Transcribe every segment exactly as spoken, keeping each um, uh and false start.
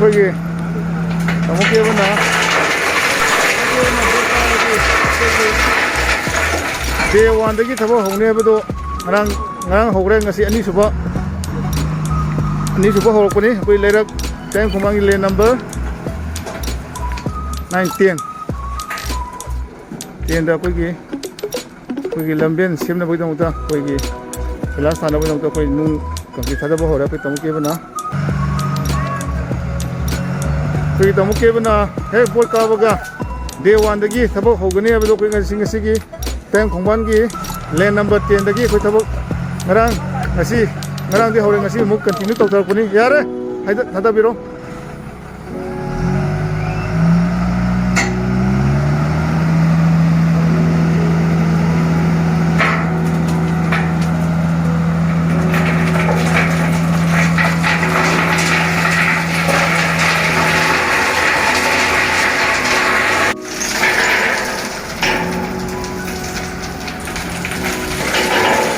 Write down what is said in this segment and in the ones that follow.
ꯑꯩꯈꯣꯏꯒꯤ ꯇꯥꯃꯣ ꯀꯦꯕꯅ ꯗꯦ ꯋꯥꯟꯗꯒꯤ ꯊꯕꯛ ꯍꯧꯅꯤ ꯍꯥꯏꯕꯗꯣ ꯉꯔꯥꯡ, ꯉꯔꯥꯡ ꯍꯧꯈ꯭ꯔꯦ꯫ ꯉꯁꯤ ꯑꯅꯤꯁꯨꯕ, ꯑꯅꯤꯁꯨꯕ ꯍꯧꯔꯛꯄꯅꯤ꯫ ꯑꯩꯈꯣꯏ ꯂꯩꯔꯛ ꯇꯥꯏꯕꯪ ꯈꯣꯡꯕꯥꯟꯒꯤ ꯂꯦꯟ ꯅꯝꯕꯔ ꯅꯥꯏꯟ, ꯇꯦꯟ, ꯇꯦꯟꯗ ꯑꯩꯈꯣꯏꯒꯤ, ꯑꯩꯈꯣꯏꯒꯤ ꯂꯝꯕꯦꯟ ꯁꯦꯝꯅꯕꯒꯤꯗꯃꯛꯇ, ꯑꯩꯈꯣꯏꯒꯤ ꯀꯣꯏꯂꯥꯁ ꯊꯥꯅꯕꯒꯤꯗꯃꯛꯇ ꯑꯩꯈꯣꯏ ꯅꯨꯡ ꯀꯪꯀ꯭ꯔꯤꯠ ꯊꯥꯗꯕ ꯍꯧꯔꯦ ꯑꯩꯈꯣꯏ ꯇꯥꯃꯣ ꯀꯦꯕꯅ꯫ ꯑꯩꯈꯣꯏꯒꯤ ꯇꯥꯃꯣ ꯀꯦꯕꯅ ꯍꯦꯛ ꯕꯣꯠ ꯀꯥꯕꯒ ꯗꯦ ꯋꯥꯟꯗꯒꯤ ꯊꯕꯛ ꯍꯧꯒꯅꯤ ꯍꯥꯏꯕꯗꯣ ꯑꯩꯈꯣꯏ ꯉꯁꯤ, ꯉꯁꯤꯒꯤ ꯇꯥꯏꯕꯪ ꯈꯣꯡꯕꯥꯟꯒꯤ ꯂꯦꯟ ꯅꯝꯕꯔ ꯇꯦꯟꯗꯒꯤ ꯑꯩꯈꯣꯏ ꯊꯕꯛ ꯉꯔꯥꯡ, ꯉꯁꯤ, ꯉꯔꯥꯡꯗꯤ ꯍꯧꯔꯦ, ꯉꯁꯤ ꯑꯃꯨꯛ ꯀꯟꯇꯤꯅ꯭ꯌꯨ ꯇꯧꯊꯔꯛꯄꯅꯤ꯫ ꯌꯥꯔꯦ, ꯍꯥꯏꯗ-, ꯊꯥꯗꯕꯤꯔꯣ꯫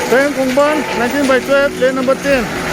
ꯇꯥꯏꯕꯪ ꯈꯣꯡꯕꯥꯟ, nineteen by twelve, lane number ten꯫